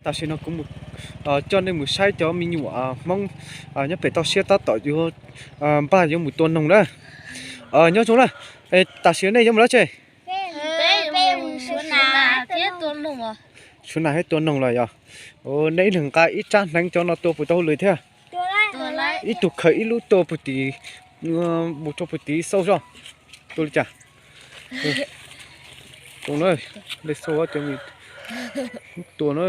Tam sim no kuv coj nej mus saib cov me nyuam Hmoob nyob pem toj siab tab tom yuav npaj yuav mus tua noog na. Nyob zoo na, tam sim no nej yuav mus dab tsi? Suav nas thiab tua noog los yog. Nej ib leeg nqa ib rab hneev cov no tua puas tau hauj lwm thiab? Ib tug khaws ib lub tua puag tim, mus rau puag tim xauj zoj. Tua li cas? Tua na, nej xauj cov tua na.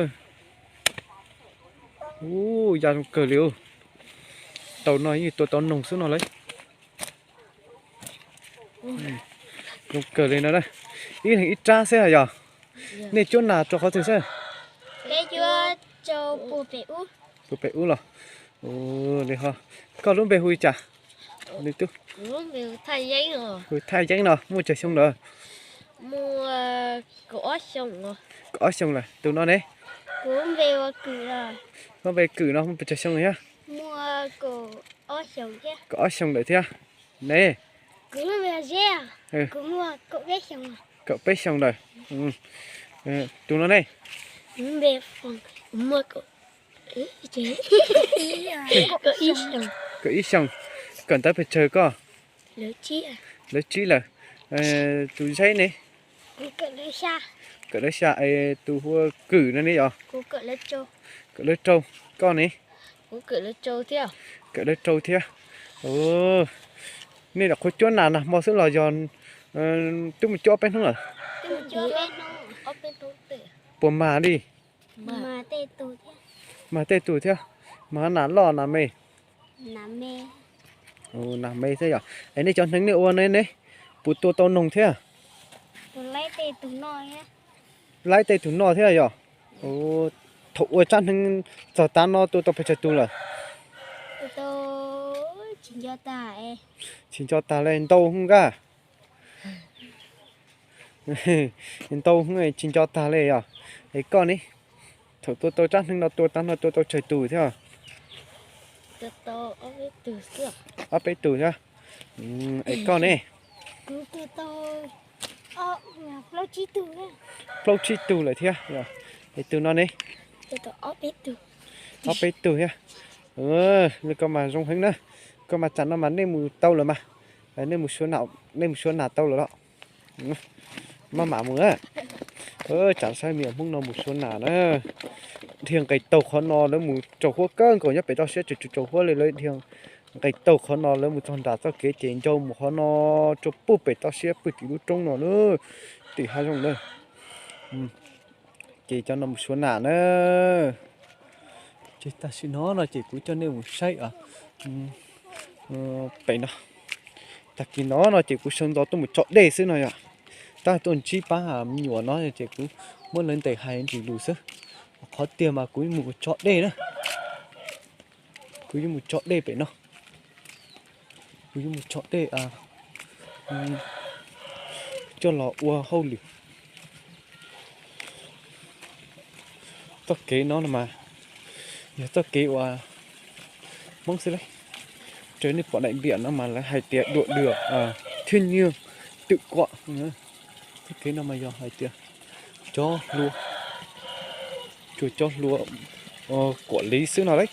Ua ya zoo kawg li. Tau no yeej tua tau noog xwb no lauj. Zoo kawg li no na. Ib leeg ib rab xwb yog? Nej cuab nas rau qhov twg xwb? Puag pem ub los? Li ho, koj lub npe hu li cas? Hu Thaj Yeeb no, muaj tsawg xyoo lawm? Kaum ob xyoo lawm. Tus no ne? Koj npe Kwm no muaj pes tsawg xyoo lawm thiab? Kaum ob xyoo lawm thiab. Ne? Kaum peb xyoo lawm. Tus no ne? Kaum ib xyoo. Kawm ntawv pes tsawg koj? Lawv tsib lawm. Tus zeb ne? Kawm lawv xya. Es tus hu ua Kwm no ne yog? Kawm lawv rau. Koj ne? Kawm lawv rau thiab. Nej nyuam qhuav cuab nas nag hmo xwb los yog twb mus cuab ob peb hnub lawm? Puas mag li? Mag tej tus thiab. Mag nas loj nas me? Nas me thiab yog. Es nej cov hneev nej ua ne ne, puas tua tau noog thiab? Laib tej tus noj thiab yog? Thaum ua tsab hneev txog tav no tua tau pes tsawg tus lawm? Tsis nco tag li, ntau hwv nka. Ntau hwv tsis nco tag li yog. Es koj ne, thaum tua tau tsab hneev no tua tav no tua tau tsawg tus thiab? Ob peb tus thiab. Es koj ne? Plaub tsib tus lawm thiab. Es tus no ne? Ob peb tus thiab. Koj mas zoo heev na. Koj mas tsam no mas nej mus tau lawm mas. Nej mus suav nas tau lawm los? Maj mam mus na. Tsam saib me nyuam Hmoob no mus suav nas na. Dhia nqes taug qhov no lawv mus tsaus huab kawg nkaus nyob pem toj siab tseem tsaus huab li lawv dhia nqes taug qhov no lawv mus txog nram txoj kev ces ncau mus qhov no rau puag pem toj siab puag tim lub roob no na. Tim hav zoov na. Ces cov no mus suav nas na. Ces tam sim no no ces kuv coj nej mus saib pem no. Tag kis no no ces kuv sawv ntxov tuaj mus tso dej xwb no yom. Tab tuaj ntsib pab me nyuam no ces kuv muab lawv ntes hais ntsis lus xwb. Qhov tiag mas kuv yuav mus tso dej na. Kuv yuav mus tso dej pem no. Kuv yuav mus tso dej coj los ua hauj lwm. Txoj kev no no mas yog txoj kev uas Hmoob xwb lauj. Raws nej pom daim npiam no mas lawv hais tias đuổi được thiên nhiên tự quản. Txoj kev no mas yog hais tias cov hluas, tsuas cov hluas quản lý xwb no lauj.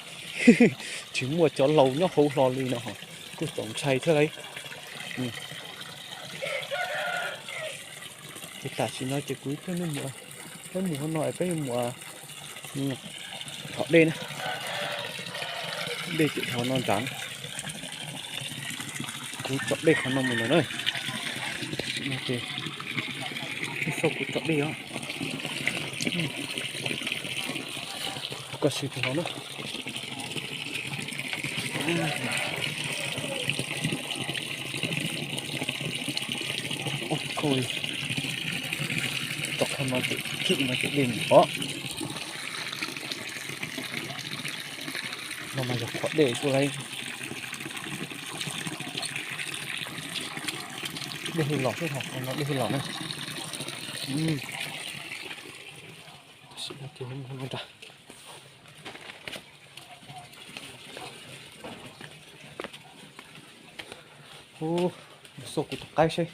Tsis muaj cov laus nyob hauv hlo li no kuj txaus ntshai thiab lauj. Ces tam sim no ces kuv coj nej mus, peb mus hauv no peb yuav mus thov dej na. Dej ces dhos no nrad. Kuv tso dej qhov no mus no na. Ces xauj kuv tso dej os. Koj sim tus hov na. Ua koj, tom qhov no ces khij no ces dej mus pom. No mas yog qhov dej kuj lawm. Dej hwj los thiab, qhov no dej hwj los na. Tam sim no ces mus nram. Mus xauj kuv tus qaib seb,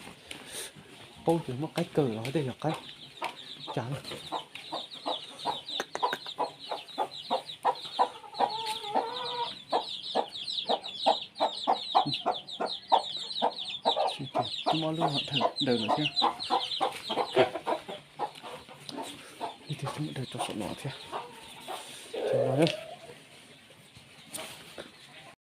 paub tias muaj qaib kaw los tej yog qaib cas na. kuj muaj lub no dhau ntawm no thiab. Leej twg tsis muaj daws tso saum no thiab. Saum no na.